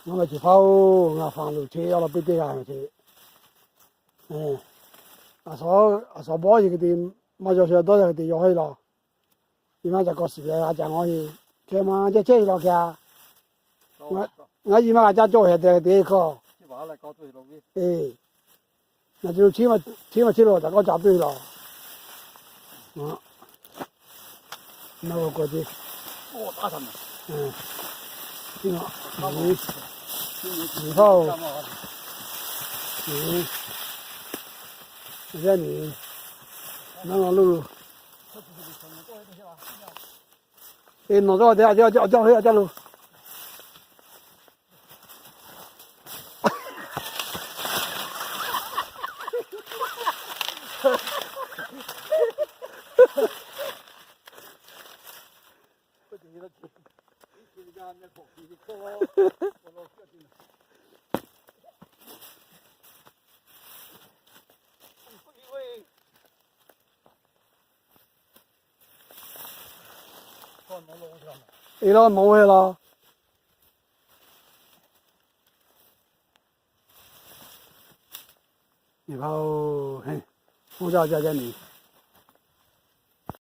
Ngaˬ ve ceˬ hpaˇ-oˬ, ngaˬ faˍ luˬ che a la piˇ teˇ g'aˇ ve ce. A sawˍ bawˇ yeˬ hk'e te, maˇ yaw sha dawˇ yaˇ hk'e te yaw hk'e laˬ. Iˉ maˇ ca kawˇ shiˍ ve a ca ngaw e, hk'e ma ceh chehˇ e law hk'e a. Ngaˬ iˉ maˇ g'a caˇ cawˇ hk'e te te hkawˇ. Eˬ, ngaˬ chi ma chi lo ca kawˇ ca piˇ laˬ. Naˬ lo kawˬ ce. Nyi hpaˇ-oˬ, yaˇ nyi, naˉ la lo lo. Eˬ, nawˬ cawˇ te a, a caˇ lo. Eˬ, law mawˬ ve laˬ. Nyi hpaˇ-oˬ, oˇ jaˇ jaˇ jaˇ nyi.